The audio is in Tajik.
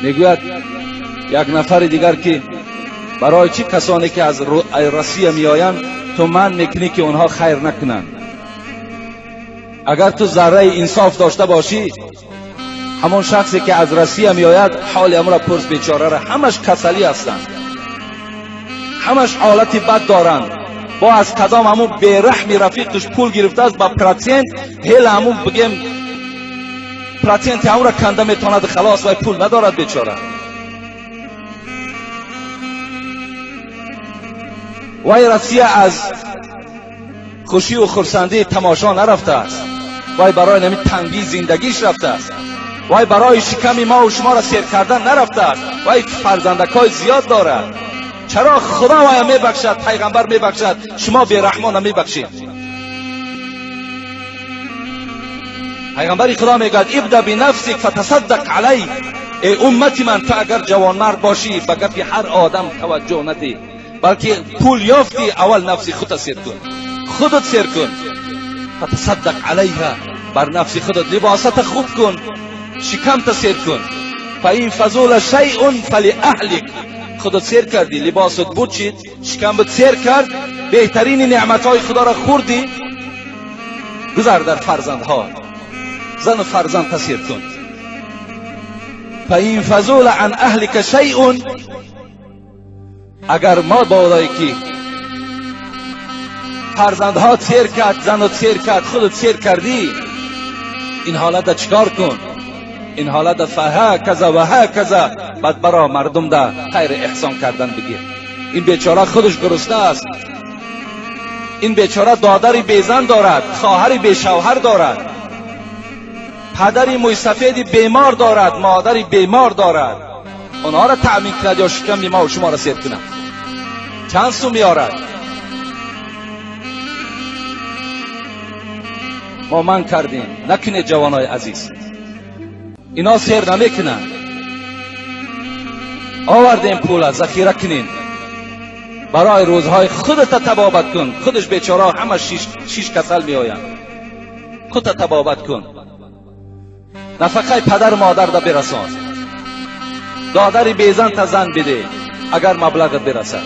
Мегӯяд як нафари дигар ки барои чӣ касоне ки аз Россия меоянд ту манъ мекунӣ ки онҳо хайр накунанд? Агар ту зарраи инсоф дошта бошӣ, ҳамон шахсе ки аз Россия меояд ҳоли ҳамонро пурс, бечорара, ҳамаш касалӣ ҳастанд, ҳамаш ҳолати бад доранд. Бо аз кадом ҳамун бераҳми рафиқаш пул гирифтааст ба процент, ҳела ҳамун бигем проценти ҳамонро канда метавонад, халос, вай пул надорад бечора. Вай Россия аз хушию хурсандии тамошо нарафтааст, вай барои нами тангии зиндагиш рафтааст, вай барои шиками мову шуморо сер кардан нарафтааст, вай фарзандакҳои зиёд дорад. Чаро Худо вая мебахшад, пайғамбар мебахшад, шумо бераҳмона намебахшед? Пайғамбари Худо мегӯяд: ибда бинафсик фатасаддақ алайк. Эй уммати ман, ту агар ҷавонмард бошӣ, ба гапи ҳар одам таваҷҷӯҳ надиҳ, балки пул ёфтӣ, аввал нафси худта сер кун, худат сер кун. Фатасаддақ алайҳа, бар нафси худат либосата хуб кун, шикамта сер кун. Фа ин фазула шайъун фалиаҳлик. Худат сер кардӣ, либосат бучид, шикамбат сер кард, беҳтарини неъматҳои Худоро хӯрдӣ, гузар дар фарзандҳо, зану фарзандта сер кун. Фа ин фазула ан аҳлика шайъун. Агар мо бодое ки фарзандҳо сер кард, занат сер кард, худат сер кардӣ, ин ҳолата чикор кун? Ин ҳолата фаҳаказа ва ҳаказа, баъд баро мардумда хайри эҳсон кардан бигир. Ин бечора худаш гурусна аст, ин бечора додари безан дорад, хоҳари бешавҳар дорад, падари мӯйсафеди бемор дорад, модари бемор дорад. Онҳоро таъмин кунад ё шиками мо шуморо сер кунад? Чанд сум меорад? Мо манъ кардем, накунед ҷавонои азиз, ино сер намекунанд. Овардем пула, захира кунем барои рӯзҳои худата табобат кун. Худаш бечора ҳама шиш касал меоянд, худта табобат кун, нафақаи падару модарда бирасон, додари безанта зан биде агар маблағат бирасад.